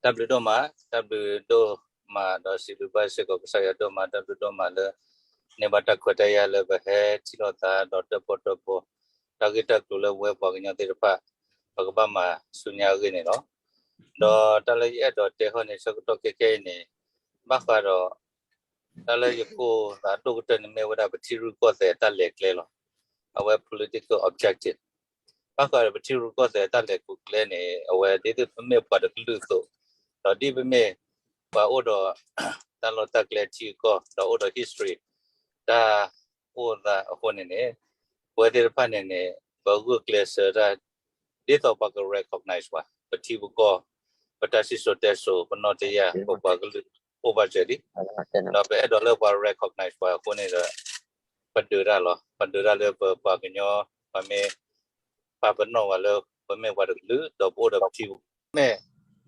တၢ်ဘျုးဒိၣ်မး, တၢ်ဘျုးဒိၣ်မး ဒီးစံးဘျုးဘၣ်စ့ၢ်ကီးကစၢ်ယွၤဒိၣ်မး, တၢ်ဘျုးဒိၣ်မးလၢ န့ၢ်ဘၣ်တၢ်ခွဲးတၢ်ယာ်လၢပဟဲထံၣ်လိာ်သးဒီးတၢၣ်ပီၣ်တၢၣ်ပီ, တၢ်ဂ့ၢ်တၢ်ကျိၤလၢပဝဲပှၤကညီသ့ၣ်တဖၣ် ပကဘၣ်မၤဆူညါအဂ့ၢ်န့ၣ်လီၤ. ဒီးတၢ်လၢယအဲၣ်ဒိးတဲဟီၣ်န့ၣ် ဆၢကတီၢ်ခဲခဲအံၤန့ၣ် ဘၣ်ဃးဒီး တၢ်လၢယကိးသးဒိၣ်ကတၢၢ်န့ၣ်မ့ၢ်ဝဲဒၣ်ပထံရူၢ်ကီၢ်သဲးအတၢ်လဲၤကျဲလီၤ. အဝဲ political objective ဘၣ်ဃးဒီးပထံရူၢ်ကီၢ်သဲးအတၢ်လဲၤကျဲန့ၣ် အဝဲဒ်သိးပမ့ၢ်ပှၤတကလုာ်အသိး, ဒီးဒ်ပမ့ၢ်ပှၤအိၣ်ဒီး တၢ်လီၢ်တၢ်ကျဲထံကီၢ် ဒီးအိၣ်ဒီး history တၢ်အိၣ်သးအဃိန့ၣ်န့ၣ် ပဝဲသ့ၣ်တဖၣ်န့ၣ်န့ၣ် ပဂုာ်ကျဲးစၢးတၢ် ဒ်သိးပှၤက recognize ပှၤ ပထံပကီၢ်, ပတၢ်စံၣ်စိၤတဲစိၤ, ပနီၣ်တယၢ်, ပပှၤကလုာ်အိၣ်ဘၣ်စၢၤလံ. ဒီးပအဲၣ်ဒိးလၢပှၤ recognize ပှၤအဃိန့ၣ်ဒီး ပဒုးတၢ်လီၤ. ပဒုးတၢ်လၢပပှၤကညီ ပမ့ၢ် ပာ်ပနီၣ်ပှၤလၢ ပမ့ၢ်ပှၤတကလုာ် ဒီးပအိၣ်ဒီးပထံပကီၢ် မ့ၢ်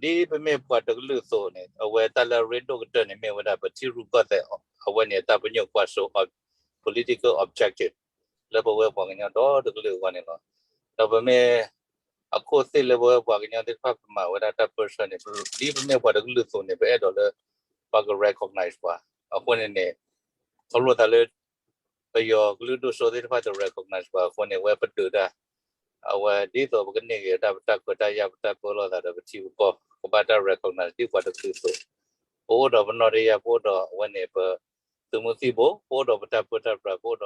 ဒ်ပမ့ၢ်ပှၤတကလုာ်အသိးန့ၣ် အဝဲတၢ်လၢအရ့ဒိၣ်ကတၢၢ်န့ၣ် မ့ၢ်ဝဲဒၣ်ပထံရူၢ်ကီၢ်သဲး အဝဲန့ၣ်တၢ်ပညိၣ်ကွၢ်စိ political objective လၢပဝဲပှၤကညီဒီတကလုာ်အဂီၢ်န့ၣ်လီၤ. ဒီးပမ့ၢ် အခိၣ်သ့ၣ်လၢပဝဲပှၤကညီသ့ၣ်တဖၣ်ပမၤဝဲဒၣ်တၢ်ပၢဆှၢန့ၣ် ဒ်ပမ့ၢ်ပှၤတကလုာ်အသိးန့ၣ် ပအဲၣ်ဒိးလၢ ပှၤက recognize ပှၤ အဃိန့ၣ်န့ၣ် ခီဖျိသးလၢ ပယီၤကလုာ်ဒိၣ်စိသ့ၣ်တဖၣ်တ recognize ပှၤအဃိန့ၣ် အဝဲပဒုးတၢ် အဝဲဒ်သိးပကန့ၢ်က့ၤတၢ် ပတၢ်ခွဲးတၢ်ယာ် ပတၢ်ပၢလီၤသးဒီးပထံပကီၢ် ကဘၣ်တၢ် recognize ဒ်ပှၤတကလုာ်အသိး, ပအိၣ်ဒီးပနီၣ်တယၢ် ပအိၣ်ဒီးအဝဲန့ၣ် ပသုးမုၢ်သံၣ်ဘိ ပအိၣ်ဒီးပတၢ်ပၢတၢ်ပြး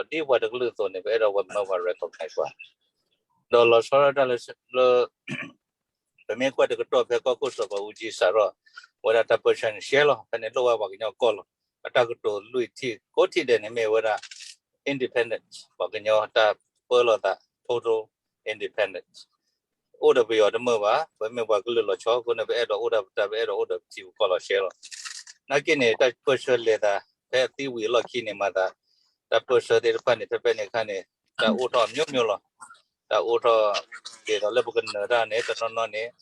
ပအိၣ်ဒီး ဒီးဒ်ပှၤတကလုာ်အသိးန့ၣ် ပအဲၣ်ဒိးဝဲမၢပှၤ recognize ပှၤ ဒီးလီၤဆီဒၣ်တၢ်လၢ လၢ ပမ့ၢ်ကွၢ်တကတီၢ်ဖဲကီၢ်ခိၣ်စီၤပၤအူကၠံစးထီၣ်ဝဲဒၣ်တၢ်ပၢဆှၢန့ၣ် ရှဲလီၤ ဖဲန့ၣ်လိၣ်ဝဲပှၤကညီကီၢ်လီၤ. အတၢ်ကတိၤလွံၢ်ထံၣ်ကိးထံၣ်ဒဲးန့ၣ်မ့ၢ်ဝဲဒၣ် independence ပှၤကညီတၢ်ပၢလီၤသး total independence အိၣ်ဒီးပယီၤတမုာ်ဘၣ်, ပမ့ၢ်ပှၤကလုာ်လီၤဆီအဃိန့ၣ် ပအဲၣ်ဒိးအိၣ်ဒီးပတၢ် ပအဲၣ်ဒိးအိၣ်ဒီးပထံပကီၢ်လီၤရှဲလီၤ. နာ်က့န့ၣ် တၢ်ပၢဆှၢလဲၤသး ဖဲအသံဝံၤအလီၢ်ခံန့ၣ်မၤသး တၢ်ပၢဆှၢသ့ၣ်တဖၣ်န့ၣ် ဖဲဖဲန့ၣ်အခါန့ၣ် တၢ်အိၣ်ထီၣ်အမျိုးမျိုးလီၤ. တၢ်အိၣ်ထီၣ် ဒ်သိးလၢပကနၢၤတၢ်န့ၣ် တနီၤနီၤန့ၣ်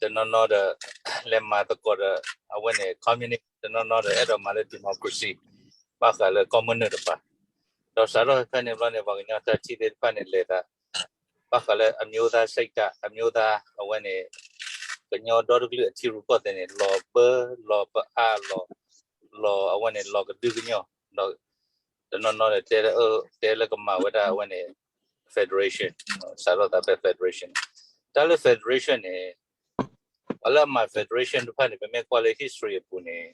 တနီၤနီၤဒီး လဲၤမၤသကိးဒီး အဝဲန့ၣ် communist တနီၤနီၤဒီး အဲၣ်ဒိးမၤလၢ democracy ဘၣ်ဃးလၢကီၢ်မုၢ်နုာ်တပၤ ဒီးစးထီၣ်ဖဲန့ၣ်ဘျီန့ၣ် ပှၤကညီတၢ်ထံၣ်သ့ၣ်တဖၣ်န့ၣ်လဲၤသး ဘၣ်ဃးလၢ အမျိုးသားစိတ်ဓာတ် အမျိုးသား အဝဲန့ၣ် ကညီဒီတကလုာ်အထံရူၢ်ကီၢ်သဲးန့ၣ် လီၤဘၢ လီၤပအါ လီၤ လီၤအဝဲန့ၣ် လီၤကဒုကညီၢ် ဒီး တနီၤနီၤဒီး တဲလၢကမၤဝဲဒၣ်အဝဲန့ၣ် federation စးထီၣ်သးဖဲ federation တၢ်လၢ federation န့ၣ် ပှၤလၢအမၤ federation တဖၣ်န့ၣ် ပမ့ၢ်ကွၢ်လၢ history အပူၤန့ၣ်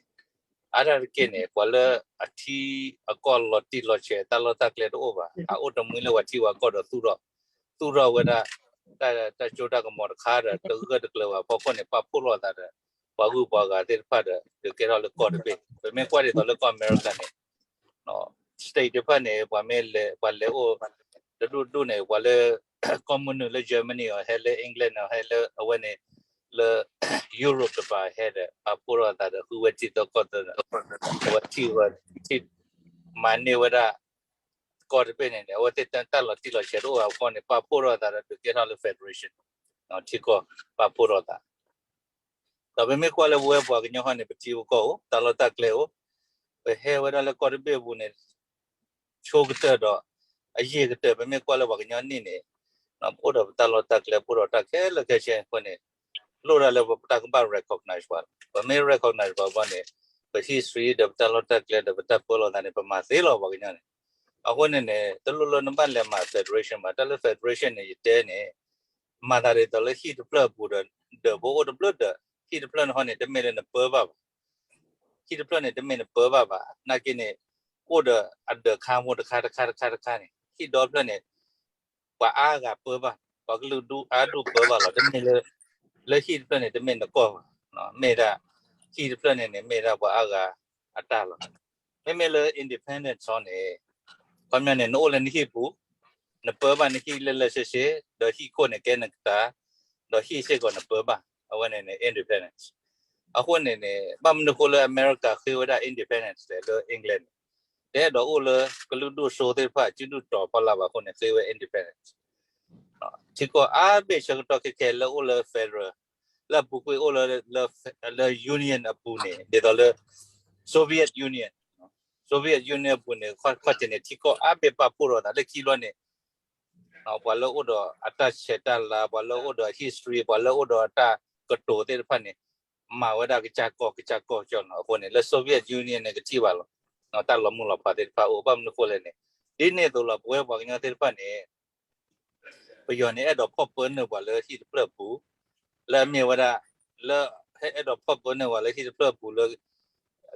အါဒၣ်တက့ၢ်န့ၣ် ပှၤလၢအထံအကီၢ်လီၤတံၢ်လီၤဆဲး တၢ်လီၢ်တၢ်ကျဲတအိၣ်ဘၣ် အအိၣ်တမှံလၢပှၤထံပှၤကီၢ်ဒီးသူၣ်ထီၣ် သူၣ်ထီၣ်ဝဲဒၣ် တၢ် တၢ်စိတၢ်ကမီၤတခါဒီး တဂၢၢ်တကျၢၤဘၣ်အဖီခိၣ်န့ၣ် ပာ်ဖှိၣ်လိာ်သးဒီး ပှၤဂုၤပှၤဂၤသ့ၣ်တဖၣ်ဒီး ဒုးကဲထီၣ်လၢကီၢ်တဘ့ၣ် ပမ့ၢ်ကွၢ်ဒ်သိးလၢကီၢ်အမဲရကၤန့ၣ် state တဖၣ်န့ၣ် ပှၤမ့ၢ်လဲၤ ပှၤလဲၤအိၣ် တဒူၣ်ဒူၣ်န့ၣ် ပှၤလၢ ကီၢ်မုၢ်နုာ်လၢ Germany အီၤ ဟဲလၢ England အီၤ ဟဲလၢအဝဲန့ၣ် လၢ Europe တပၤဟဲဒီး ပာ်ဖှိၣ်ထီၣ်သးဒီး ဃုဝဲထံသၢကီၢ်သၢဒီး အဝဲထံၣ်ဝဲ ထံၣ် မၤန့ၢ်ဝဲဒၣ် ကီၢ်တဘ့ၣ်န့ၣ်န့ၣ် အဝဲသ့ၣ်တၢ်လီၤတံၢ်လီၤဆဲးတအိၣ်ဘၣ်အဃိန့ၣ် ပာ်ဖှိၣ်ထီၣ်သးဒီး ဒုးကဲထီၣ်လၢ federation ထံကီၢ် ပာ်ဖှိၣ်ထီၣ်သး ဒီးပမ့ၢ်ကွၢ်လၢပဝဲပှၤကညီဟီန့ၣ် ပထံပကီၢ်အိၣ် တၢ်လီၢ်တၢ်ကျဲအိၣ် ပဟဲဝဲဒၣ်လၢကီၢ်တဘ့ၣ်အပူၤန့ၣ် ဆိကတၢၢ်ဒီး အယံာ်ကတၢၢ် ပမ့ၢ်ကွၢ်လၢပှၤကညီန့ၣ်န့ၣ် ပအိၣ်ဒီးပတၢ်လီၢ်တၢ်ကျဲ ပအိၣ်ဒီးတၢ်ခဲလၢာ်ခဲဆ့အဃိန့ၣ် လိၣ်ဒၣ်လၢပတၢ်ကဘၣ် recognize ပှၤလီၤ. ပမ့ၢ် recognize ပှၤဘၣ်န့ၣ် ပ history ဒီးပတၢ်လီၢ်တၢ်ကျဲဒီးပတၢ်ပၢလီၤသးန့ၣ် ပမၤသ့လီၤပှၤကညီန့ၣ် အဃိန့ၣ်န့ၣ် တလိၣ်လၢနဘၣ်လဲၤမၤ federation ဘၣ် တၢ်လၢ federation န့ၣ် ယတဲန့ၣ် မၤသးဒ်သိးလၢဟံၣ်တဖျၢၣ်အပူၤဒီး ဒၢးပအိၣ်တဖျၢၣ်ဒၢး ဟံၣ်တဖျၢၣ်န့ၣ်ဟီန့ၣ် တမ့ၢ်လၢနပၢဘၣ်ဘၣ် ဟံၣ်တဖျၢၣ်န့ၣ် တမ့ၢ်နပၢဘၣ်ဘၣ် နာ်က့န့ၣ် အိၣ်ဒီးအဒၢးခါမိၢ်တခါတခါတခါတခါန့ၣ် ဟံၣ်ဒီဖျၢၣ်န့ၣ် ပှၤအါဂၤပၢဘၣ် ပှၤကလုာ်ဒူၣ်အါဒူၣ်ပၢဘၣ်လီၤ. တမ့ၢ်လၢ လၢဟံၣ်တဖျၢၣ်န့ၣ် တမ့ၢ်နကီၢ်ဘၣ် မ့ၢ်ဒၣ် ဟံၣ်တဖျၢၣ်န့ၣ်န့ၣ် မ့ၢ်ဒၣ်ပှၤအါဂၤအတၢ်လီၤ. မ့မ့ၢ်လၢ independence ဟီန့ၣ် ခီပညီန့ၣ် နအိၣ်လၢနဟံၣ်ပူၤ နပၢဘၣ်နဟံၣ်လၢလၢဆ့ဆ့ ဒီးဟံၣ်ခိၣ်န့ၣ်ကဲနကတၢၢ် ဒီးဟံၣ်စ့ၢ်ကီးနပၢဘၣ် အဝဲန့ၣ်န့ၣ် independence အဃိန့ၣ်န့ၣ် ဘၣ်မနုၤဃိလၢအမဲရကၤဃ့ဝဲဒၣ် independence လဲၣ်လၢ England န့ၣ် တအဲၣ်ဒိးအိၣ်လၢကလုာ်ဒူၣ်စိသ့ၣ်တဖၣ် စုဒုၣ်တီၤဖီလာ်ဘၣ်အဃိန့ၣ် ဃ့ဝဲ independence ထံကီၢ်အါဘ့ၣ်ဆၢကတီၢ်ခဲခဲလၢအိၣ်လၢ federal လၢအပူၤကွံာ်အိၣ်လၢ လၢ union အပူၤန့ၣ် ဒ်သိးလၢ Soviet Union, Soviet Union အပူၤန့ၣ် ခီၣ်ထံးန့ၣ် ထံကီၢ်အါဘ့ၣ်ပာ်ဖှိၣ်ထီၣ်သးလၢခံဘျီန့ၣ် ပှၤလၢအိၣ်ဒီးအတၢ်ဆဲးတၢ်လၤ ပှၤလၢအိၣ်ဒီး history ပှၤလၢအိၣ်ဒီးအတၢ် ကတိၤသ့ၣ်တဖၣ်န့ၣ် မၤဝဲဒၣ်ကစၢ်ကီၢ်ကစၢ်ကီၢ်ကၠီလီၤ. အဃိန့ၣ် လၢ Soviet Union န့ၣ် ကထံၣ်ဘၣ်လီၤ. တၢ်လီၤမုၢ်လီၤဖးသ့ၣ်တဖၣ်အိၣ် ဘၣ်မနုၤဃိလဲၣ်န့ၣ် ဒ်န့ၣ်အသိးလီၤ ပဝဲပှၤကညီသ့ၣ်တဖၣ်န့ၣ် ပယီၤန့ၣ် အဲၣ်ဒိးဖီၣ်ပၢနုာ်ပှၤလၢဟံၣ်တဖျၢၣ်အပူၤ လၢအမ့ၢ်ဝဲဒၣ် လၢ အဲၣ်ဒိးဖီၣ်ပၢနုာ်ပှၤလၢဟံၣ်တဖျၢၣ်အပူၤလၢ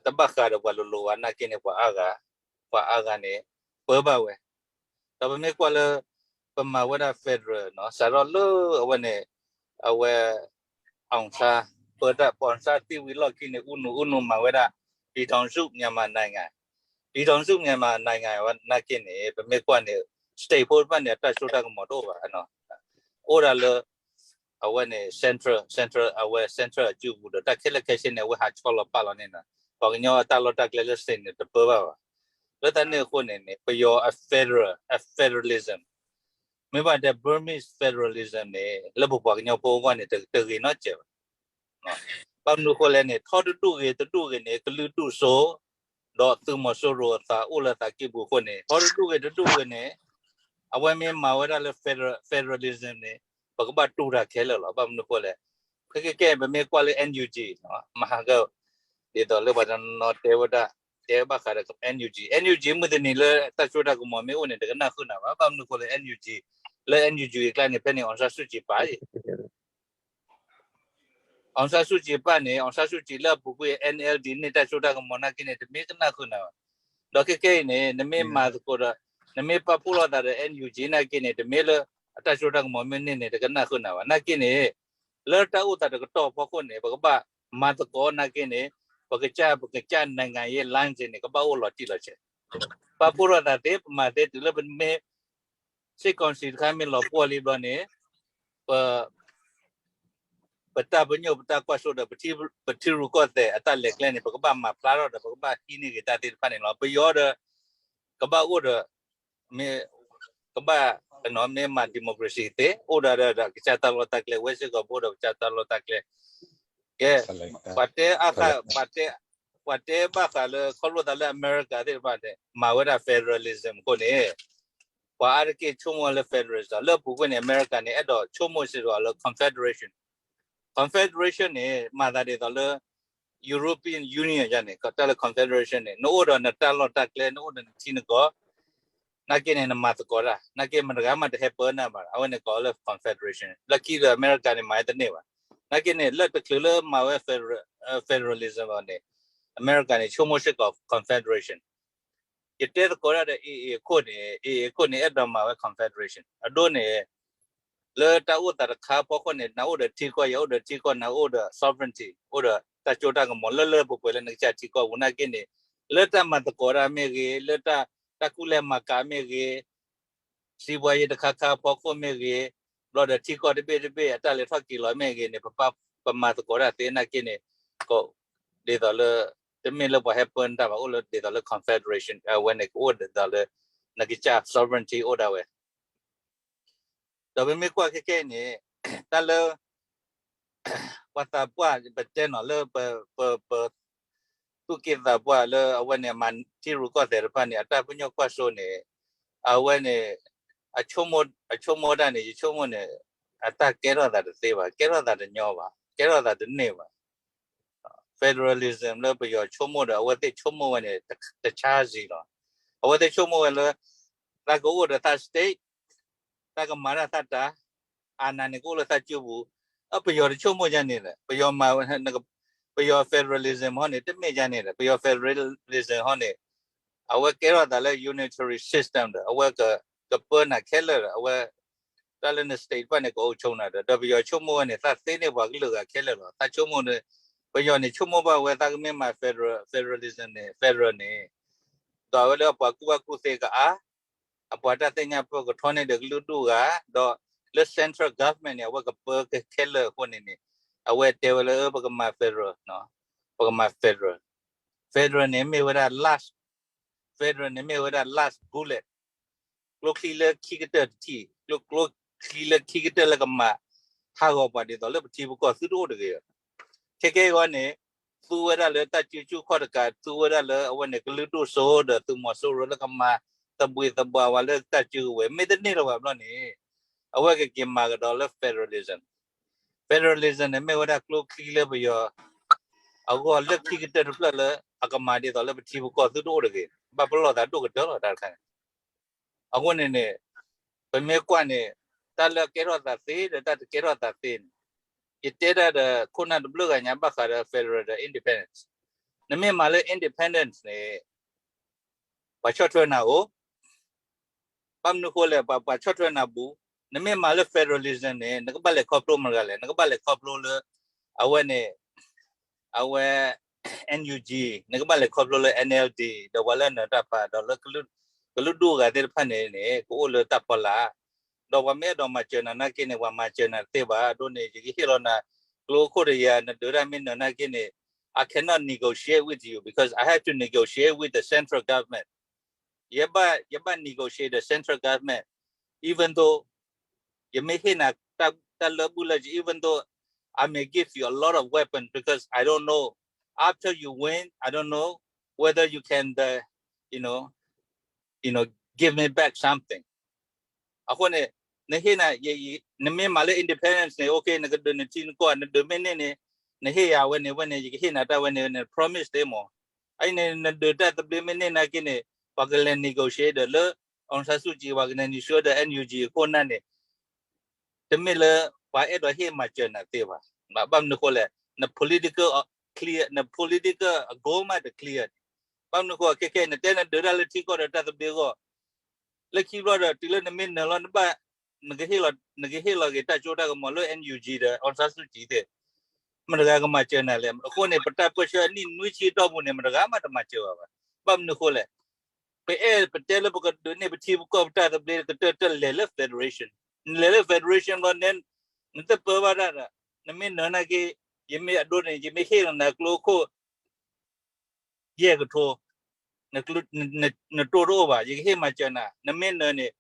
တဘၣ်ဃးဒီးပှၤလိၤလိၤဘၣ်နာ်က့န့ၣ် ပှၤအါဂၤ ပှၤအါဂၤန့ၣ် ပၢဘၣ်ဝဲ ဒီးပမ့ၢ်ကွၢ်လၢ ပမၤဝဲဒၣ် federal နီၤ စးထီၣ်လၢအဝဲန့ၣ် အဝဲ အောင်ဆန်း ပၢတၢ် အောင်ဆန်း သံဝံၤလီၢ်ခံန့ၣ် ဦးနု ဦးနု မၤဝဲဒၣ် ပြည်ထောင်စုမြန်မာနိုင်ငံ ပြည်ထောင်စုမြန်မာနိုင်ငံ ဝဲနာ်က့န့ၣ် ပမ့ၢ်ကွၢ်န့ၣ် state ဖိတဖၣ်န့ၣ် အတၢ်စိတၢ်ကမီၤတအိၣ်ဘၣ် အိၣ်ဒၣ်လၢ အဝဲန့ၣ် central central အဝဲ central အစုပူၤဒီး တၢ်ခဲလၢာ်ခဲဆ့န့ၣ် အဝဲဟးဆီလီၤပာ်လီၤန့ၣ်နီၤ ပှၤကညီအတၢ်လီၢ်တၢ်ကျဲလၢ state န့ၣ် တပၢဘၣ်ဘၣ်. လၢတၢ်န့ၣ်အဃိန့ၣ်န့ၣ် ပယီၤအ federal အ federalism မ့ၢ်ဘၣ်တဲ Burmese federalism န့ၣ် လၢပပှၤကညီဖိအဂီၢ်န့ၣ် တဂ့ၤနီတစဲးဘၣ်. ဘၣ်မနုၤအဃိလဲၣ်န့ၣ် ထီတဒူၣ်ဂ့ၤတဒူၣ်ဂ့ၤန့ၣ် ကလုာ်ဒူၣ်စိ ဒီးသုးမီၤစိရိၤအသးအိၣ်လၢသးကံၢ်ပူၤအဃိန့ၣ် ထီတဒူၣ်ဂ့ၤတဒူၣ်ဂ့ၤန့ၣ် အဝဲမ့ၢ်မၤဝဲဒၣ်လၢ federal federalism န့ၣ် ပကဘၣ်တူၢ်တၢ်ခဲလၢာ်လီၤ. ဘၣ်မနုၤအဃိလဲၣ် ခဲကဲကဲ ပမ့ၢ်ကွၢ်လၢ NUG မဟါက ဒ်သိးလၢပှၤတနီၤတဲဝဲဒၣ် တဲဘၣ်ဃးဒီး NUG NUG မုၢ်တနံၤလၢတၢ်စိတၢ်ကမီၤမ့ၢ်အိၣ်န့ၣ် တကနၣ်ဃုာ်နၤဘၣ်. ဘၣ်မနုၤအဃိလၢ NUG လၢ NUG အကျါန့ၣ် ဖဲန့ၣ် အောင်ဆန်းစုကြည် ပာ် အောင်ဆန်းစုကြည် ပာ်န့ၣ် အောင်ဆန်းစုကြည် လၢအပူၤကွံာ် NLD န့ၣ် တၢ်စိတၢ်ကမီၤနာ်က့န့ၣ် တမ့ၢ်ကနၣ်ဃုာ်နၤဘၣ်. ဒီးခဲကဲအံၤန့ၣ် နမ့ၢ်မၤသကိးဒီး နမ့ၢ်ပာ်ဖှိၣ်လိာ်သးဒီး NUG နာ်က့န့ၣ် တမ့ၢ်လၢအတၢ်စိတၢ်ကမီၤမ့ၢ်န့ၢ်န့ၣ် တကနၣ်ဃုာ်နၤဘၣ်. နာ်က့န့ၣ် လၢတၢ်အိၣ်သးတကတီၢ်ဖီခိၣ်န့ၣ် ပကဘၣ်မၤသကိးနာ်က့န့ၣ် ပကစၢ် ပကစၢ် နိုင်ငံရေး လမ်းစဉ် န့ၣ် ကဘၣ်အိၣ်လီၤတံၢ်လီၤဆဲး ပာ်ဖှိၣ်လိာ်သးသ့ ပမၤသ့တုၤလၢပမ့ၢ် စစ်ကောင်စီ တခါမ့ၢ်လီၤပှီၢ်လံဘျီန့ၣ် ပ ပတၢ်ပညိၣ်ပတၢ်ကွၢ်စိဒီး ပထံရူၢ်ကီၢ်သဲးအတၢ်လဲၤကျဲန့ၣ် ပကဘၣ်မၤဖျါထီၣ်ဒီး ပကဘၣ်ဟံးန့ၢ်ဂ့ၤတၢ်သ့ၣ်တဖၣ်န့ၣ်လီၤ. ပယီၤဒီး ကဘၣ်အိၣ်ဒီး မ့ၢ် ကဘၣ် မ့ၢ်မၤ democracy သ့ အိၣ်ဒီးဒီးကစၢ်တၢ်လီၢ်တၢ်ကျဲ ဝဲစ့ၢ်ကီးပအိၣ်ဒီးကစၢ်တၢ်လီၢ်တၢ်ကျဲ ကဲ ပှၤတဲအါဃာ် ပှၤတဲ ပှၤတဲဘၣ်ဃးလၢခီဖျိသးလၢအမဲရကၤသ့ၣ်တဖၣ်န့ၣ် မၤဝဲဒၣ် federalism အဃိန့ၣ် ပှၤအါတက့ၢ်ဆိကမိၣ်လၢ federalism လၢအပူၤကွံာ်န့ၣ် အမဲရကၤန့ၣ် အဲၣ်ဒိးဆိကမိၣ်စ့ၢ်ကီးလၢ confederation confederation န့ၣ် မၤသးဒ်သိးလၢ European Union ယါန့ၣ် တၢ်လၢ confederation န့ၣ် နအိၣ်ဒီးနတၢ်လီၢ်တၢ်ကျဲ နအိၣ်ဒီးနထံနကီၢ် နာ်က့န့ၣ် နမၤသကိးတၢ် နာ်က့မတဂၤမးတဟဲပၢနၤဘၣ် အဝဲန့ၣ်ကိးလၢ confederation လၢခံဒီးအမဲရကၤန့ၣ် မၤဝဲတန့ၢ်ဘၣ်. နာ်က့န့ၣ် လၢတချုးလၢမၤဝဲ federal- federalism အီၤန့ၣ် အမဲရကၤန့ၣ် ဆိကမိၣ်စ့ၢ်ကီး confederation ယတဲသကိးတၢ်ဒီး AA အခိၣ်န့ၣ် AA အခိၣ်န့ၣ် အဲၣ်ဒိးမၤဝဲ confederation အဒိန့ၣ် လၢတၢ်အိၣ်သးတခါအဖီခိၣ်န့ၣ် နအိၣ်ဒီးထံကီၢ် ယအိၣ်ဒီးထံကီၢ် နအိၣ်ဒီး sovereignty အိၣ်ဒီးတၢ်စိတၢ်ကမီၤလၢလၢပှဲၤပှဲၤလၢနကစၢ်ထံကီၢ်ပူၤနာ်က့န့ၣ် လၢတၢ်မၤသကိးတၢ်မ့ၢ်ဂ့ၤ လၢတၢ် တၢ်ကူၣ်လဲၤမၤကၤမ့ၢ်ဂ့ၤ စံးပှၤယံၤတခါခါအဖီခိၣ်မ့ၢ်ဂ့ၤ ဘျီဒီးထံကီၢ်တဘ့ၣ်တဘ့ၣ်အတၢ်လဲၤထီၣ်က့ၤလီၤမ့ၢ်ဂ့ၤန့ၣ် ပပာ် ပမၤသကိးတၢ်သ့နာ်က့န့ၣ် က ဒ်သိးလၢ တမ့ၢ်လၢပှၤဟဲပၢနတၢ်ဘၣ် အိၣ်လၢဒ်သိးလၢ confederation အဝဲန့ၣ် ကအိၣ်ဒ်သိးလၢ နကစၢ် sovereignty အိၣ်ဒၣ်ဝဲ ဒီးပမ့ၢ်ကွၢ်ခဲကဲအံၤန့ၣ် တၢ်လၢ ပှၤသးပှၢ် ပတဲနီၤလၢ ပ ပ ပ သူၣ်က့သးပှၢ်လၢအဝဲန့ၣ် မၤထံရူၢ်ကီၢ်သဲးတဖၣ်န့ၣ် အတၢ်ပညိၣ်ကွၢ်စိန့ၣ် အဝဲန့ၣ် အဆိကမိၣ် အဆိကမိၣ်တၢ်န့ၣ် ယဆိကမိၣ်န့ၣ် အတၢ်ကဲထီၣ်သးတသ့ဘၣ် ကဲထီၣ်သးတညီဘၣ် ကဲထီၣ်သးတန့ၢ်ဘၣ် federalism လၢပယီၤဆိကမိၣ်ဒီး အဝဲသ့ၣ်ဆိကမိၣ်ဝဲန့ၣ် တဆါစံလီၤ. အဝဲသ့ၣ်ဆိကမိၣ်ဝဲလၢ သးကအိၣ်ဒီးသး state သးကမၤတၢ်သးတၢ် အာဏာန့ၣ် ကအိၣ်လၢသးစုပူၤ အပယီၤတဆိကမိၣ်ယါန့ၣ်ဒီး ပယီၤမၤဝဲ ပယီၤ federalism ဟီန့ၣ် တမ့ၢ်ယါန့ၣ်ဒီး ပယီၤ federalism ဟီန့ၣ် အဝဲကဲထီၣ်သးလၢ unitary system ဒီး အဝဲက ကပၢနၤခဲလၢာ်ဒီး အဝဲ တၢ်လၢန state တဖၣ်န့ၣ် ကအိၣ်ဆိနၤဒီး ဒီးပယီၤဆိကမိၣ်ဝဲန့ၣ် သးသ့န့ၢ်ပှၤကလုာ်ဂၤခဲလၢာ်လီၤ. သးဆိကမိၣ်န့ၣ် ပယီၤန့ၣ် ဆိကမိၣ်ဘၣ်ဝဲ သးကမ့ၢ်မၤ federal- federalism န့ၣ် federal န့ၣ် ဒီးအဝဲလၢအပှၤကူၣ်ဘၣ်ကူၣ်သ့ကအါ အပှၤတၢ်သ့ၣ်ညါပၢၢ်ကထီန့ၢ်ဒီးကလုာ်ဒူၣ်ဂၤ ဒီးလၢ central government န့ၣ် အဝဲကပၢခဲလၢာ်အဃိန့ၣ်န့ၣ် အဝဲတဲဝဲလၢ ပကမၤ federal ပကမၤ federal federal န့ၣ်မ့ၢ်ဝဲဒၣ် last federal န့ၣ်မ့ၢ်ဝဲဒၣ် last bullet ကျိချံလၢခံကတၢၢ်တထံၣ် ကျိ- ကျိချံလၢခံကတၢၢ်လၢကမၤဟးဂီၤပှၤဒ်သိးလၢပထံပကီၢ်သုတအိၣ်တဂ့ၤ. ခဲကဲအံၤန့ၣ် သူဝဲဒၣ်လၢတၢ်စုဆူၣ်ခီၣ်တကး သူဝဲဒၣ်လၢအဝဲန့ၣ် ကလုာ်ဒူၣ်စိဒီးသုးမီၤစိရိၤလၢကမၤသဘှံးသဘှါဝဲလၢတၢ်စုကဝဲၤ မ့ၢ်တန့ၢ်လၢၤဘၣ်ဘျီန့ၣ် အဝဲကက့ၤမၤကဒီးလၢ federalism federalism န့ၣ် မ့ၢ်ဝဲဒၣ်ကျိချံလၢပယီၤ အဂီၢ်လၢခံကတၢၢ်တဖျၢၣ်လၢ အကမၤဒ်သိးလၢပထံပကီၢ်သုတအိၣ်တဂ့ၤ, ဘၣ်ပလီၢ်သးဒိၣ်ကတၢၢ်လီၤတၢ်တခါန့ၣ်. အဃိန့ၣ်န့ၣ် ပမ့ၢ်ကွၢ်န့ၣ် တၢ်လၢအကဲထီၣ်သးသ့ဒီးတၢ်တကဲထီၣ်သးသ့န့ၣ် ယတဲတၢ်ဒီးခိၣ်နၢ်တဘျုးဂၤညါဘၣ်ဃးဒီး federal ဒီး independence. နမ့ၢ်မၤလၢ independence န့ၣ် ပှၤဆီၣ်ထွဲနၤအိၣ်, ဘၣ်မနုၤဃိလဲၣ် ပှၤဆီၣ်ထွဲနၤဘူး, နမ့ၢ်မၤလၢ federalism န့ၣ် နကဘၣ်လဲၤခီဖျိမတၤတဂၤလဲၣ်, နကဘၣ်လဲၤခီဖျိလၢ အဝဲန့ၣ် အဝဲ NUG, နကဘၣ်လဲၤခီဖျိလၢ NLD ဒီးပှၤလၢနၢၤတၢ်ဖးဒီးလၢ ကလုာ်ဒူၣ်အဂၤသ့ၣ်တဖၣ်န့ၣ်န့ၣ် ကအိၣ်လၢတၢ်ဖီလာ်, ဒီးပှၤမ့ၢ်အဲၣ်ဒိးမၤစၢၤနၤနာ်က့န့ၣ် ပှၤမၤစၢၤနၤတသ့ဘၣ်. အဒိန့ၣ် ယကဟ့ၣ်လီၤနၤ ကျိခိၣ်တယၤ နဒုးတၢ်မ့ၢ်နၢၤနာ်က့န့ၣ် I cannot negotiate with you because I have to negotiate with the central government. ယဘၣ် ယဘၣ် negotiate the central government, even though ယမ့ၢ်ဟ့ၣ်နၤ တၢ်လၢဘူၣ်လၢ even though I may give you a lot of weapon because I don't know after you win, I don't know whether you can the you know you know give me back something. အဃိန့ၣ် နဟ့ၣ်နၤ နမ့ၢ်မၤလၢ independence န့ၣ် okay နကဒုးနထံနကီၢ် နဒုးမ့ၢ်န့ၢ်န့ၣ် နဟ့ၣ်ယၤဝဲန့ၣ် ဝဲန့ၣ် ယကဟ့ၣ်နၤတၢ်ဝဲန့ၣ် န promise သ့မၢ်. အအံၤန့ၣ် နဒုးတၢ်သဘျ့မ့ၢ်န့ၢ်နာ်က့န့ၣ် ပှၤကလဲၤ negotiate ဒီးလၢ အောင်ဆန်းစုကြည် ပှၤကလဲၤ negotiate ဒီး NUG အခိၣ်နၢ်န့ၣ် တမ့ၢ်လၢ ပှၤအဲၣ်ဒိးဟ့ၣ်မၤစၢၤနၤသ့ဘၣ်. ဘၣ်မနုၤဃိလဲၣ် န political clear, န political goal မးတ clear န့ၣ်. ဘၣ်မနုၤဃိ ခဲခဲ နတဲနဒုးတၢ်လၢထံကီၢ်ဒီးတၢ်သဘျ့အဂီၢ် လၢခံဘျီဒီး တုၤလၢနမ့ၢ်နၢၤလီၤ နဘၣ် နကဟ့ၣ်လီၤ နကဟ့ၣ်လီၤက့ၤတၢ်စိတၢ်ကမီၤလၢ NUG ဒီး အောင်ဆန်းစုကြည် သ့ၣ် မတၤတဂၤကမၤစၢၤနၤလဲၣ်. အဃိန့ၣ် ပတၢ်ပၢၢ်ဆၢအနံၣ်နွံဆံအတီၢ်ပူၤန့ၣ် မတၤတဂၤမးတမၤစၢၤဘၣ်ဘၣ်. ဘၣ်မနုၤဃိလဲၣ် ပအဲၣ်ပတဲလၢပကဒုးန့ၢ်ပထံပကီၢ်ပတၢ်သဘျ့ကတၢၢ်တၢ်လဲၤလၢ federation, နလဲၤလၢ federation ဘျီန့ၣ် နတပၢဘၣ်တၢ်ဒီး နမ့ၢ်နၢၤနာ်က့ ယမ့ၢ်အဒိန့ၣ် ယမ့ၢ်ဟ့ၣ်လီၤနၤကျိခိၣ် ယဲၢ်ကထိ နတိၢ်တအိၣ်ဘၣ် ယကဟ့ၣ်မၤစၢၤနၤ နမ့ၢ်နၢၤန့ၣ်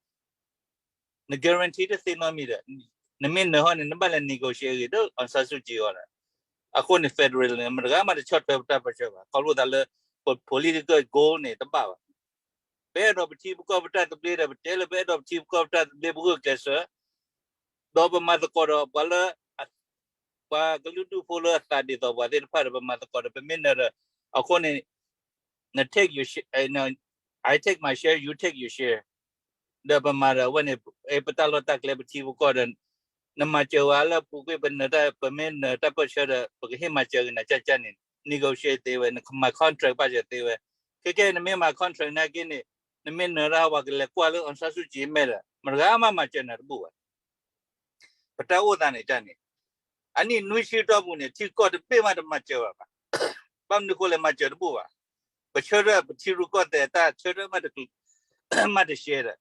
န guarantee တသ့နီတမံၤဒီး နမ့ၢ်နၢၤဟီန့ၣ် နဘၣ်လဲၤ negotiate အဂ့ၤဒီး အောင်ဆန်းစုကြည် အဂီၢ်ဒီး အဃိန့ၣ် federal န့ၣ် မတၤတဂၤမးတဆီၣ်ထွဲပတၢ်ပၢၢ်ဆၢဘၣ် ခီဖျိသးလၢ ပ political goal န့ၣ် တဘၣ်ဘၣ်. ပအဲၣ်ဒိးပထံပကီၢ်ပတၢ်သဘျ့ဒီး ပတဲလၢပအဲၣ်ဒိးပထံပကီၢ်ပတၢ်သဘျ့ ပဂုာ်ကျဲးစၢး ဒီးပမၤသကိးဒီးပှၤလၢ ပှၤကလုာ်ဒူၣ်ဖိလၢအသးဒ်သိးပှၤသ့ၣ်တဖၣ်ဒီး ပမၤသကိးဒီး ပမ့ၢ်နၢၤဒီး အဃိန့ၣ် န take your share, I take my share, you take your share ဒီးပမၤဒီးအဝဲန့ၣ် ပတၢ်လီၢ်တၢ်ကျဲပထံပကီၢ်ဒီး နမၤစၢၤဝဲလၢပူၤကွံာ် ပနၢၤတၢ် ပမ့ၢ်နၢၤတၢ်ပၢၢ်ဆၢဒီး ပကဟ့ၣ်မၤစၢၤက့ၤနၤကၢ်ကၢ်န့ၣ် negotiate သ့ဝဲ နကမၤ contract ဘၣ်စၢၤသ့ဝဲ. ခဲကဲ နမ့ၢ်မၤ contract နာ်က့န့ၣ် နမ့ၢ်နၢၤတၢ် ပှၤကလဲၤကွၢ်လၢ အောင်ဆန်းစုကြည် မဲာ်ဒီး မတၤတဂၤမးမၤစၢၤနၤတဘူၣ်ဘၣ်. ပတၢ်အိၣ်သးန့ၣ်တၢ်န့ၣ် အနံၣ်နွံဆံတီၢ်ပူၤန့ၣ် ထံကီၢ်တဘ့ၣ်မးတမၤစၢၤဘၣ်ဘၣ်. ဘၣ်မနုၤဃိလဲၣ် မၤစၢၤတဘူၣ်ဘၣ်. ပဆၢထၢၣ်ပထံရူၢ်ကီၢ်သဲးတၢ်ဆၢထၢၣ်မးတ မးတရှဲဒီး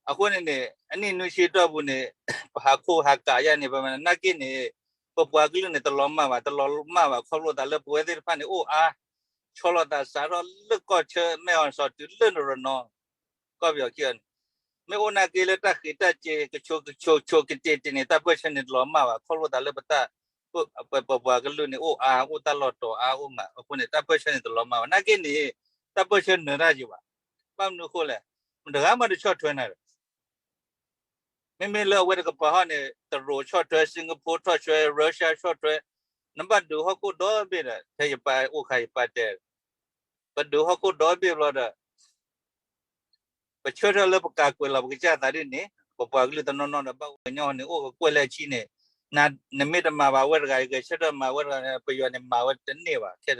အဃိန့ၣ်န့ၣ် အနံၣ်နွံဆံတီၢ်ပူၤန့ၣ် ပဟးခိၣ်ဟးကးယါန့ၣ် ပမၤနာ်က့န့ၣ် ပပှၤကလုာ်န့ၣ် တလီၤမၢ်ဘၣ် တလီၤမၢ်ဘၣ် ခီဖျိသးလၢပဝဲသ့ၣ်တဖၣ်န့ၣ် အိၣ်အါ ဆီလီၤသးစးထီၣ်လၢကီၢ်ဆၢ မဲၢ်အီၣ်စီၤ တုၤလၢနရနီၤ ကီၢ်ပယီၤခံန့ၣ် မ့ၢ်အိၣ်နာ်က့လၢတၢ်ဃ့းတၢ်စ့ၤ ကဆိးကဆိးကတ့ၤတ့ၤန့ၣ် တၢ်ပၢၢ်ဆၢန့ၣ်တလီၤမၢ်ဘၣ် ခီဖျိသးလၢပတၢ် ပပှၤကလုာ်န့ၣ် အိၣ်အါ အိၣ်တၢ်လီၢ်တီၤအါအိၣ်မး အဃိန့ၣ် တၢ်ပၢၢ်ဆၢန့ၣ်တလီၤမၢ်ဘၣ် နာ်က့န့ၣ် တၢ်ပၢၢ်ဆၢနၢၤတၢ်ယံၤဘၣ်. ဘၣ်မနုၤအဃိလဲၣ် မတၤတဂၤမးတဆီၣ်ထွဲနၤဒီး မ့မ့ၢ်လၢအဝဲတကပၤဟီန့ၣ် တရူးဆီၣ်ထွဲ Singapore ဆီၣ်ထွဲ Russia ဆီၣ်ထွဲ နဘၣ်ဒုးဟီၣ်ခိၣ်ဒီဘ့ၣ်ဒီး ဖဲယပၢ်အိၣ်ခါယပၢ်တဲ ပဒုးဟီၣ်ခိၣ်ဒီဘ့ၣ်ဘျီဒီး ပဆၢထၢၣ်လၢပကးကွဲးလီၤပကစၢ်သးဒ်န့ၣ် ပပှၤကလုာ်တနီၤနီၤဒီးဘၣ်အိၣ်ကညီန့ၣ် အိၣ်ကကွဲၢ်လၢအဆံန့ၣ် နမ့ၢ်တမၤဘၣ်ဝဲတဂၤ ယကဆၢထၢၣ်မၤဝဲတဂၤ ပယီၤန့ၣ်မၤဝဲတန့ၢ်ဘၣ် ခဲ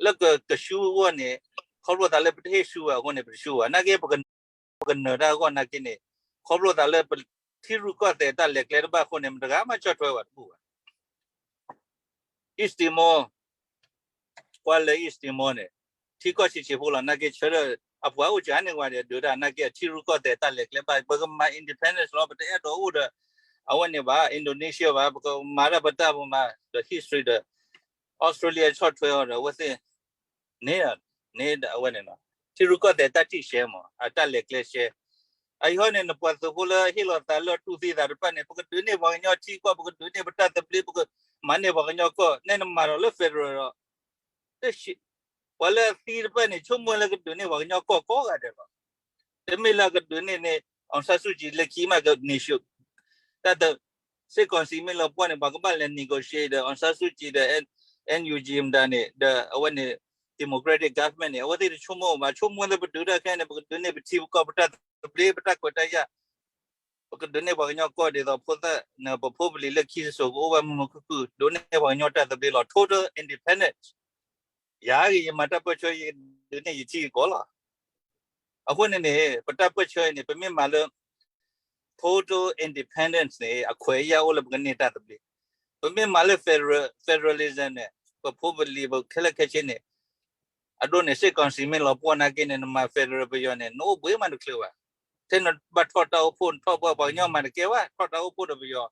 လၢာ်ကဆူအဂီၢ်န့ၣ် ခီဖျိသးလၢပတဟ့ၣ်ဆူဘၣ်အဃိန့ၣ် ပတဆူဘၣ် နာ်က့ ပကနၢၤတၢ်အဂီၢ်နာ်က့န့ၣ် ခီဖျိသးလၢပထံရူၢ်ကီၢ်သဲးတၢ်လဲၤကျဲတဘၣ်အဃိန့ၣ် မတၤတဂၤမးဆီၣ်ထွဲဘၣ်တဘူၣ်ဘၣ်. East Timor ကွၢ်လၢ East Timor န့ၣ် ထံကီၢ်ဆံးဆံးဖိလီၤ နာ်က့ဆၢထၢၣ် အပှၤအိၣ်စၢၤန့ၢ်ဝဲဒီး ဒုးတၢ်နာ်က့အထံရူၢ်ကီၢ်သဲးတၢ်လဲၤကျဲဘၣ် ပကမၤ independence လီၤ ပတအဲၣ်ဒိးအိၣ်ဒီး အဝဲန့ၣ်ဘၣ် Indonesia ဘၣ် ပကမၤတၢ်ပတၢ်ပမၤဒီး history ဒီး Australia ဆီၣ်ထွဲအီၤဒီး အဝဲသ့ၣ် န့ၣ် န့ၣ်ဒီးအဝဲန့ၣ်လီၤ ထံရူၢ်ကီၢ်သဲးတၢ်ထံၣ်ရှဲမး အတၢ်လဲၤကျဲရှဲ အအံၤဟီန့ၣ် နပှၤသုးဖိလၢဟ့ၣ်လီၤသးလၢတူၢ်သံသးတဖၣ်န့ၣ် ပကဒုးန့ၢ်ပှၤကညီထံကီၢ် ပကဒုးန့ၢ်ပတၢ်သဘျ့ ပကမၤန့ၢ်ပှၤကညီကီၢ် နဲနမၤဒီးလၢ federal ဒီး ပှၤလၢအသံတဖၣ်န့ၣ် ဆိကမိၣ်လၢကဒုးန့ၢ်ပှၤကညီကီၢ်ကိးဂၤဒဲးလီၤ. တမ့ၢ်လၢအကဒုးန့ၢ်န့ၣ် အောင်ဆန်းစုကြည် လၢခံမးကန့ၢ်ဆူၣ် တၢ်တ စစ်ကောင်စီ မ့ၢ်လီၤပှီၢ်န့ၣ် ပှၤကဘၣ်လဲၤ negotiate ဒီး အောင်ဆန်းစုကြည် ဒီး NUG မတၤန့ၣ် ဒီးအဝဲန့ၣ် democratic government န့ၣ် အဝဲသ့ၣ်တဆိကမိၣ်ဘၣ်, ဆိကမိၣ်လၢပတုၤတၢ်ခဲအံၤန့ၣ် ပကဒုးန့ၢ်ပထံပကီၢ် ပတၢ်သဘျ့ ပတၢ်ခွဲးတၢ်ယာ်, ပကဒုးန့ၢ်ပှၤကညီကီၢ်ဒ်သိးဖိသၣ် ပဖိပလံၤလၢခံတစိၤကအိၣ်ဘၣ်မုာ်မုာ်ခုၣ်ခုၣ်, ဒုးန့ၢ်ပှၤကညီတၢ်သဘျ့လီၤ, total independence. ယၤဂ့ၤ ယမၤတၢ်ပၢၢ်ဆၢ ယကဒုးန့ၢ်ယထံကီၢ်လီၤ. အဃိန့ၣ်န့ၣ် ပတၢ်ပၢၢ်ဆၢအံၤန့ၣ် ပမ့ၢ်မၤလၢ total independence န့ၣ် အခွဲးအယာ်အိၣ်လၢပကန့ၢ်တၢ်သဘျ့. ပမ့ၢ်မၤလၢ federal, federalism န့ၣ် ပဖိပလံၤ ပခဲလၢာ်ခဲဆ့န့ၣ် အဒိန့ၣ် စစ်ကောင်စီ မ့ၢ်လီၤပှီၢ်နာ်က့န့ၣ် နမၤ federal ပယီၤန့ၣ် နအိၣ်ဘှံးမးတချုးဘၣ်. ထဲနဘၣ်ထီၣ်တၢ်အိၣ်ဖှိၣ် နထီၣ်ပှၤ ပှၤကညီမၤတကဲဘၣ်, ထီၣ်တၢ်အိၣ်ဖှိၣ်ဒီးပယီၤ,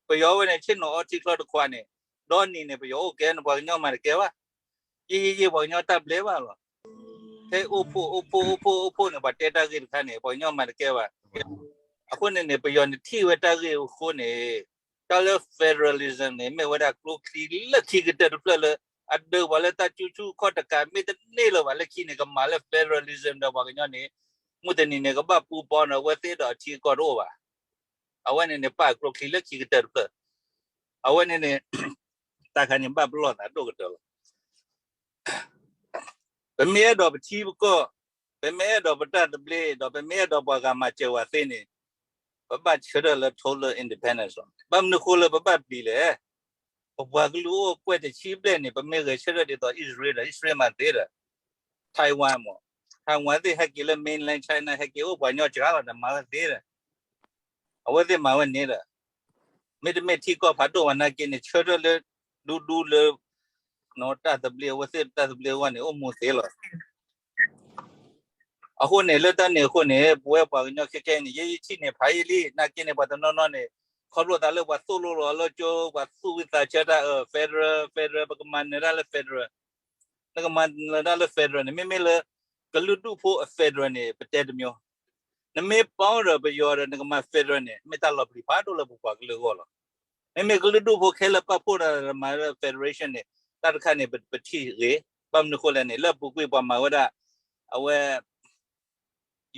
ပယီၤဝဲန့ၣ် ဆ့ၣ်နီၤအီထံချီတခွးန့ၣ်, ဒီနံၤန့ၣ် ပယီၤအိၣ်ကဲ နပှၤကညီမၤတကဲဘၣ်. ယံာ်ယံာ်ယံာ် ပှၤကညီတၢ်ဘျဲဘၣ်လီၤ. ထဲအိၣ်ဖှိၣ် အိၣ်ဖှိၣ် အိၣ်ဖှိၣ် အိၣ်ဖှိၣ်န့ၣ် ပှၤတဲတၢ်ဂ့ၢ်တခါန့ၣ် ပှၤကညီမၤတကဲဘၣ်. အဃိန့ၣ်န့ၣ် ပယီၤန့ၣ်ထံၣ်ဝဲတၢ်ဂ့ၢ်အဃိန့ၣ် တၢ်လၢ federalism န့ၣ် မ့ၢ်ဝဲဒၣ်ကျိချံလၢခံကတၢၢ်တဖျၢၣ်လၢ အဒုးပှၤလၢတၢ်ကူၣ်ဆူၣ်ခီၣ်တကး မ့ၢ်တန့ၢ်လၢၤဘၣ်လၢခံန့ၣ် ကမၤလၢ federalism ဒီးပှၤကညီန့ၣ် မုၢ်တနံၤန့ၣ် ကဘၣ်ပူၤပီၤန့ၣ် အဝဲသ့ၣ်ဒီးအထံအကီၢ်တအိၣ်ဘၣ်. အဝဲန့ၣ်န့ၣ် ပာ်ကျိချံလၢခံကတၢၢ်တဖျၢၣ်. အဝဲန့ၣ်န့ၣ် တၢ်ခါန့ၣ်ဘၣ်ပလီၢ်သးဒိၣ်ကတၢၢ်လီၤ. ပမ့ၢ်အဲၣ်ဒိးပထံပကီၢ်, ပမ့ၢ်အဲၣ်ဒိးပတၢ်သဘျ့ ဒီးပမ့ၢ်အဲၣ်ဒိးပှၤဂၤမၤစၢၤဝဲသ့န့ၣ် ပဘၣ်ဆၢထၢၣ်လၢ total independence လီၤ. ဘၣ်မနုၤဃိလၢပဘၣ်ပျံၤလဲၣ်. ပပှၤကလုာ်အိၣ်ကွဲၢ်တဆံဘျဲၣ်န့ၣ် ပမ့ၢ်ဂဲၤဆၢထၢၣ်ဒ်သိး အံၣ်စရ့လးဒီး အံၣ်စရ့လးမၤသ့ဒီး Taiwan မး, Taiwan သ့ၣ်ဟဲက့ၤလၢ mainland China ဟဲက့ၤအိၣ်ပှၤကညီစှၤလီၤဒီးမၤဝဲသ့ဒီး အဝဲသ့ၣ်မၤဝဲန့ၣ်ဒီး မ့တမ့ၢ်ထံကီၢ်ဖးဒိၣ်ဘၣ်နာ်က့န့ၣ် ဆၢထၢၣ်လၢ ဒူဒူလၢ တၢ်သဘျ့ အဝဲသ့ၣ်တၢ်သဘျ့အဂီၢ်န့ၣ် အိၣ်မူသ့လီၤ. အဃိန့ၣ် လၢတၢ်န့ၣ်အဃိန့ၣ် ပဝဲပှၤကညီခဲခဲအံၤန့ၣ် ယဲယထံၣ်န့ၣ်ဖးယံာ်လံ နာ်က့န့ၣ် ပှၤတနီၤနီၤန့ၣ် ခီဖျိသးလၢပှၤသိၣ်လိလီၤလၢကၠိ ပှၤသူၣ်ဝံသးဆၢတၢ် federal federal ပကမၤနၢၤတၢ်လၢ federal နကမၤနၢၤတၢ်လၢ federal န့ၣ် မ့မ့ၢ်လၢ ကလုာ်ဒူၣ်ဖိအ federal န့ၣ် ပတဲတမျိုး နမ့ၢ်ပီၣ်ဒီးပယီၤဒီး နကမၤ federal န့ၣ် မ့ၢ်တၢ်လီၤပျံၤဖးဒိၣ်လၢပပှၤကလုာ်အဂီၢ်လီၤ. မ့မ့ၢ်ကလုာ်ဒူၣ်ဖိခဲလၢာ်ပာ်ဖှိၣ်ဒီးမၤလၢ federation န့ၣ် တၢ်တခါန့ၣ် ပထံၣ်ဂ့ၤ, ဘၣ်မနုၤဃိလဲၣ်န့ၣ် လၢအပူၤကွံာ်ပှၤမၤဝဲဒၣ် အဝဲ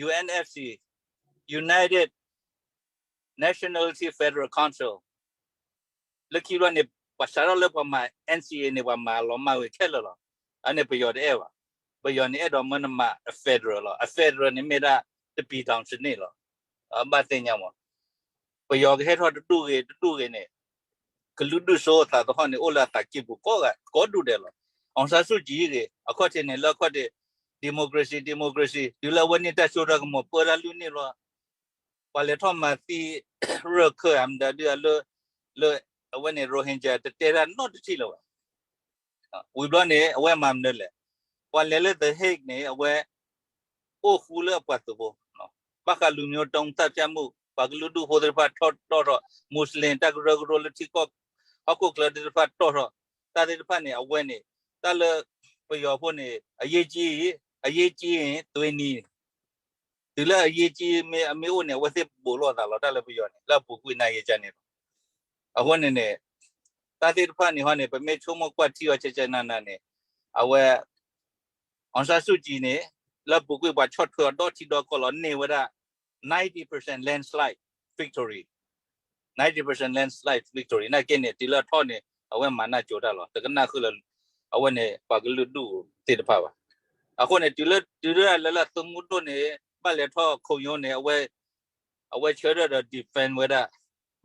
UNFC, United Nationality Federal Council လၢခံဘျီန့ၣ် ပှၤစးထီၣ်လၢပှၤမၤ NCA န့ၣ် ပှၤမၤလီၤမၢ်ဝဲခဲလၢာ်လီၤ. အန့ၣ်ပယီၤတအဲၣ်ဘၣ်. ပယီၤန့ၣ်အဲၣ်ဒိးမၢနမၤ federal လီၤ. အ federal န့ၣ်မ့ၢ်ဒၣ်တပံၤတီၤစနစ်လီၤ. ဘၣ်သ့ၣ်ညါမး ပယီၤကဟဲထီၣ်တဒူၣ်ဂ့ၤတဒူၣ်ဂ့ၤန့ၣ် ကလုာ်ဒူၣ်စိအသးသဟီၣ်န့ၣ် အိၣ်လၢအသးကံၢ်ပူၤကိးဂၤကိးဒူၣ်ဒဲးလီၤ. အောင်ဆန်းစုကြည်ဂ့ၤ အခီၣ်ထံးန့ၣ် လၢအခီၣ်ထံး democracy democracy တုၤလၢအဝဲန့ၢ်တၢ်စိတၢ်ကမီၤပၢတၢ်လွံၢ်နံၣ်ဘျီ ပှၤလဲၤထီၣ်မၤသံ ရၢၢ်ခၢၣ် အမတၤဒုးအလၢ လၢအဝဲန့ၣ် Rohingya တတဲတၢ်နီတထံၣ်လၢၤဘၣ်. ဝံၤဘျီန့ၣ် အဝဲမၤမနုၤလဲၣ်. ပှၤလဲၤလၢ The Hague န့ၣ် အဝဲ အိၣ်ဃူလၢအပှၤသုးဖိ ဘၣ်ဃးလူမျိုးတုံးသတ်ဖြတ်မှု ပှၤကလုာ်ဒူၣ်ဖိသ့ၣ်တဖၣ်ထီၣ်တီၢ်ထီၣ် Muslim တၢ်ကရၢကရိလၢထံကီၢ် ဟီၣ်ခိၣ်ချၢသ့ၣ်တဖၣ်တီၢ်ထီၣ် တၢ်သ့ၣ်တဖၣ်န့ၣ် အဝဲန့ၣ် တၢ်လၢ ပယီၤဖိန့ၣ် အရေးကြီး အရေးကြီးရင် သွေးနီ တုၤလၢအရေးကြီး မ့ၢ်အမ့ၢ်အိၣ်န့ၣ် အဝဲသ့ၣ်ဘူးလိာ်သးလီၤ တၢ်လၢပယီၤန့ၣ် လၢအပူၤကွံာ်နာ်က့န့ၣ်လီၤ. အဃိန့ၣ်န့ၣ် တၢ်သ့ၣ်တဖၣ်န့ၣ်ဟီန့ၣ် ပမ့ၢ်ဆိကမိၣ်ကွၢ်ထံအီၤကကနနၤန့ၣ် အဝဲ အောင်ဆန်းစုကြည်န့ၣ် လၢအပူၤကွံာ်ပှၤဆီၣ်ထွဲအီၤ ဒီထံဒီကီၢ်လီၤ န့ၢ်ဝဲဒၣ် ninety percent landslide victory, ninety percent landslide victory နာ်က့န့ၣ် တုၤလၢအထီၣ်န့ၣ် အဝဲမၤနၢ်ကၠိတၢ်လီၤ တကနၣ်ဃုာ်လၢ အဝဲန့ၣ် ပှၤကလုာ်ဒူၣ်သ့ၣ်တဖၣ်ဘၣ်. အဃိန့ၣ် တုၤလၢ တုၤလၢလၢလၢသုးမုၢ်ဒိၣ်န့ၣ် ဘၣ်လဲၤထီၣ်ခိၣ်ညိန့ၣ် အဝဲ အဝဲဆၢထၢၣ်ဒီး defend ဝဲဒၣ်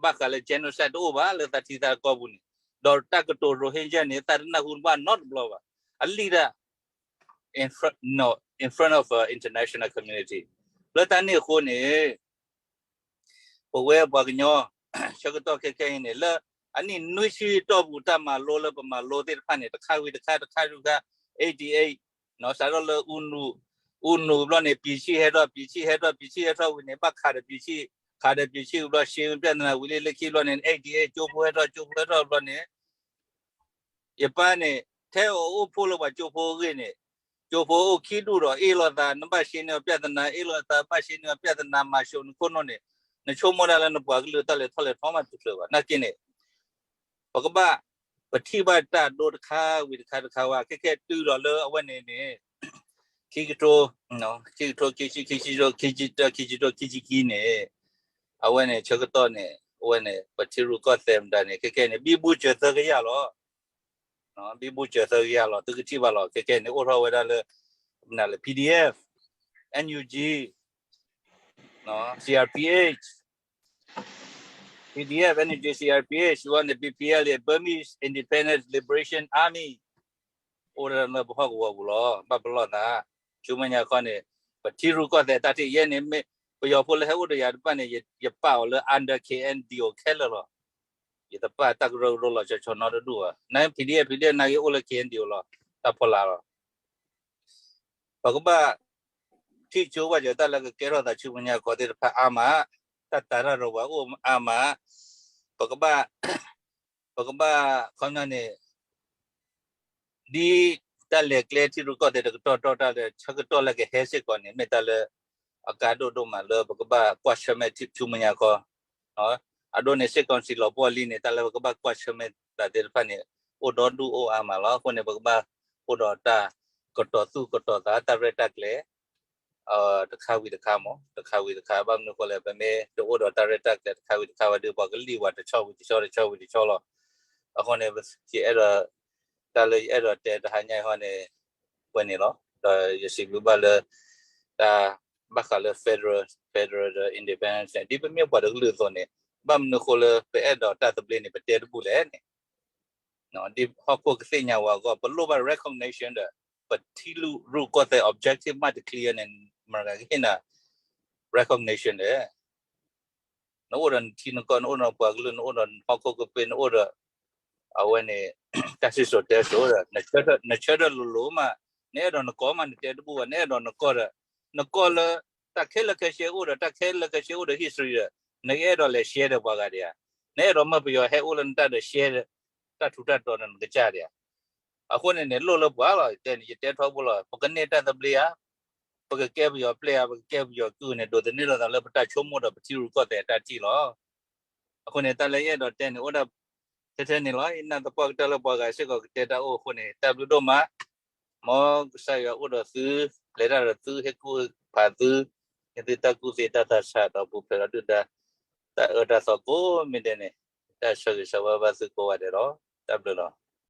ဘၣ်ဃးလၢ genocide တအိၣ်ဘၣ်လၢသးထံသးကီၢ်ပူၤန့ၣ် ဒီးတၢ်ကတိၤ Rohingya န့ၣ် သးတနၢ်ဟူဘၣ်နီတဘျီဘၣ် အလံၣ်ဒၣ် in front, no, in front of international community လၢတၢ်န့ၣ်အဃိန့ၣ် ပဝဲပှၤကညီ ဆၢကတီၢ်ခဲခဲအံၤန့ၣ် လၢအနံၣ်နွံဆံတီၢ်ပူၤ တၢ်မၤလိလၢပမၤလိသ့ၣ်တဖၣ်န့ၣ် တခါဝံၤတခါ တခါဝံၤတခါ eighty eight စးထီၣ်လၢ ဦးနု ဦးနု ဘျီန့ၣ် ပြည်ချစ် ဟဲထီၣ် ပြည်ချစ် ဟဲထီၣ် ပြည်ချစ် ဟဲထီၣ်ဝံၤန့ၣ် ဘၣ်ခးဒီး ပြည်ချစ် ခးဒီး ပြည်ချစ် ဝံၤဘျီ ရှင်း ပြဿနာ ဝံၤလံ လၢခံဘျီန့ၣ် eighty eight ကၠိဖိဟဲထီၣ် ကၠိဖိဟဲထီၣ်ဘျီန့ၣ် ယပၢ်န့ၣ် ထဲအအိၣ်ဖှိၣ်လၢပှၤကၠိဖိအဂ့ၢ်န့ၣ် ကၠိဖိအိၣ်ခံဒူၣ်ဒီး အ့ၣ်လိာ်သး နဘၣ်ရှင်းန့ၢ်အီၤ ပြဿနာ အ့ၣ်လိာ်သး ဘၣ်ရှင်းန့ၢ်အီၤ ပြဿနာ မၤၡိးနခိၣ်နူာ်န့ၣ် နဆိကမိၣ်ဒၣ်လၢနပှၤကလုာ်တၢ်လဲၤထီၣ်လဲၤထီမးတချုးဘၣ် နာ်က့န့ၣ် ပကဘၣ် ပထံၣ်ဘၣ်တၢ်ဒိတခါဝံၤတခါတခါဝဲ ခဲခဲတုၤဒီးလၢအဝဲန့ၣ်န့ၣ် ခံကထိ ခံကထိ ခံဆံ ခံဆံ ခံဆံ ခံဆံခံန့ၣ် အဝဲန့ၣ် ဆၢကတီၢ်န့ၣ် အဝဲန့ၣ် ပထံရူၢ်ကီၢ်သဲးမတၤန့ၣ် ခဲကဲန့ၣ် ဘံဘူစၢၤသၢကယၤလီၤ. ဘံဘူစၢၤသၢကယၤလီၤ သုကထံၣ်ဘၣ်လီၤ. ခဲကဲန့ၣ် အိၣ်ထီၣ်ဝဲဒၣ်လၢ မနုၤလဲၣ် PDF, NUG, CRPH, PDF, NUG, CRPH, ဝဲန့ၣ် BPLA, Burmese Independence Liberation Army, အိၣ်ဒၣ်လၢပဟီၣ်ကဝီၤပူၤလီၤ. ဘၣ်ပလီၢ်သး ဆူမဲာ်ညါခီန့ၣ် ပထံရူၢ်ကီၢ်သဲးတၢ်ထံၣ်ယဲန့ၣ် မ့ၢ်ပယီၤဖိလၢဟဲအိၣ်ဒီးယၤတဖၣ်န့ၣ် ယပာ်အီၤလၢ under KNDO ခဲလၢာ်လီၤ. ယတပာ်တၢ်ကရၢကရိလီၤဆီဆီနီတဒူၣ်ဘၣ်. န PDF, PDF နာ်က့အိၣ်လၢ KNDO လီၤ တၢ်ဖီလာ်လီၤ. ပကဘၣ် ထံၣ်ကၠိဘၣ်စၢၤတၢ်လၢကကဲထီၣ်သးဆူမဲာ်ညါခီသ့ၣ်တဖၣ်အါမး, တၢ်တာ်တၢ်ရိၤပှၤအိၣ်အါမး, ပကဘၣ် ပကဘၣ်ခီပညီန့ၣ် ဒ်တၢ်လဲၤကျဲထံရူၢ်ကီၢ်သဲးတကတီၢ်တီၢ်တၢ်လၢဆၢကတီၢ်လၢကဟဲစ့ၢ်ကီးန့ၣ် မ့ၢ်တၢ်လၢအကါဒိၣ်ဒိၣ်မးလၢပကဘၣ်ကွၢ်ဆၢၣ်မဲာ်ထံဆူမဲာ်ညါခီ, အဒိန့ၣ် စစ်ကောင်စီ လီၤပှီၢ်လံန့ၣ် တၢ်လၢပကဘၣ်ကွၢ်ဆၢၣ်မဲာ်သးသ့ၣ်တဖၣ်န့ၣ် အိၣ်ဒီဒူၣ်အိၣ်အါမးလီၤ. အဃိန့ၣ် ပကဘၣ်အိၣ်ဒီးတၢ်ကတီၤသူၣ်ကတီၤသး တၢ်ရဲၣ်တၢ်ကျဲၤ တခါဝံၤတခါမး, တခါဝံၤတခါ ဘၣ်မနုၤအဃိလဲၣ် ပမ့ၢ်တအိၣ်ဒီးတၢ်ရဲၣ်တၢ်ကျဲၤတခါဝံၤတခါဝဲဒီး ပှၤကလံၣ်ဝဲတဆီဝံၤတဆီ တဆီဝံၤတဆီလီၤ. အဃိန့ၣ် ယအဲၣ်ဒိး တၢ်လၢယအဲၣ်ဒိးတဲတဟါညါအံၤဟီန့ၣ် ဝဲန့ၣ်လီၤ. ဒီးယစံးဘျုးဘၣ်လၢ တၢ်ဘၣ်ဃးလၢ federal, federal ဒီး independence န့ၣ် ဒ်ပမ့ၢ်ပှၤတကလုာ်အသိးန့ၣ် ဘၣ်မနုၤအဃိလၢပအဲၣ်ဒိးတၢ်သဘျ့န့ၣ် ပတဲတဘူၣ်လဲၣ်န့ၣ် ဒ်ဟီၣ်ခိၣ်ကသ့ၣ်ညါဝဲအဂီၢ် ပလိၣ်ဘၣ် recognition ဒီး ပထံရူၢ်ကီၢ်သဲး objective မးတ clear န့ၣ် မတၤကဟ့ၣ်နၤ recognition လဲၣ်. နအိၣ်ဒီးနထံနကီၢ် နအိၣ်ဒီးပှၤကလုာ် နအိၣ်ဒီးဟီၣ်ခိၣ်ကပ့ၢ် နအိၣ်ဒီး အဝဲန့ၣ် တၢ်စံၣ်စိၤတဲစိၤဒီး နဆၢထၢၣ်လိၤလိၤမး, နအဲၣ်ဒိးနကီၢ်မး နတဲတဘူၣ်ဘၣ်, နအဲၣ်ဒိးနကီၢ်ဒီး နကီၢ်လၢ တၢ်ခဲလၢာ်ခဲဆ့အိၣ်ဒီး တၢ်ခဲလၢာ်ခဲဆ့အိၣ်ဒီး history ဒီး နကအဲၣ်ဒိးလဲၤ share ဒီးပှၤဂၤဒံးဧါ, နအဲၣ်ဒိးမၢပယီၤဟဲအိၣ်လၢနတၢ်ဒီး share တၢ်ထူးတၢ်တီၤဒီးနကစၢ်ဒံးဧါ. အဃိန့ၣ်န့ၣ် လိၣ်လၢပှၤလီၤ တဲန့ၣ် ယတဲထီဘိလီၤ ပကန့ၢ်တၢ်သဘျ့ဧါ, ပကကဲပယီၤပျဲၢ်ဧါ, ပကကဲပယီၤကုၢ်န့ၣ် ဒိးသန့ၤလိာ်သးလၢပတၢ်ဆိကမိၣ်ဒီးပထံရူၢ်ကီၢ်သဲးအတၢ်ထံၣ်လီၤ. အဃိန့ၣ် တၢ်လၢယအဲၣ်ဒိးတဲန့ၣ် အိၣ်ဒၣ်ထဲထဲန့ၣ်လီၤ. ယနာ်သပှၢ်ကတၢၢ်လၢပှၤဂၤစ့ၢ်ကီးကတဲတၢ်အိၣ်အဃိန့ၣ် တၢ်ဘျုးဒိၣ်မး, မ်ကစၢ်ယွၤအိၣ်ဒီးသု, ပျဲတၢ်ဒီးသု ဟ့ၣ်ကူၣ်ဖးသု, ဟ့ၣ်သုတၢ်ကူၣ်သ့တၢ်သးဆးဒီးပူၤဖျဲးဒီးဒုၣ်ဒါ တၢ်အၢတၢ်သီကိးမံၤဒဲးန့ၣ် တၢ်ဆၢဂ့ၤဆၢဝါဘၣ်သုကိးဂၤဒဲးလီၤ. တၢ်ဘျုးလီၤ.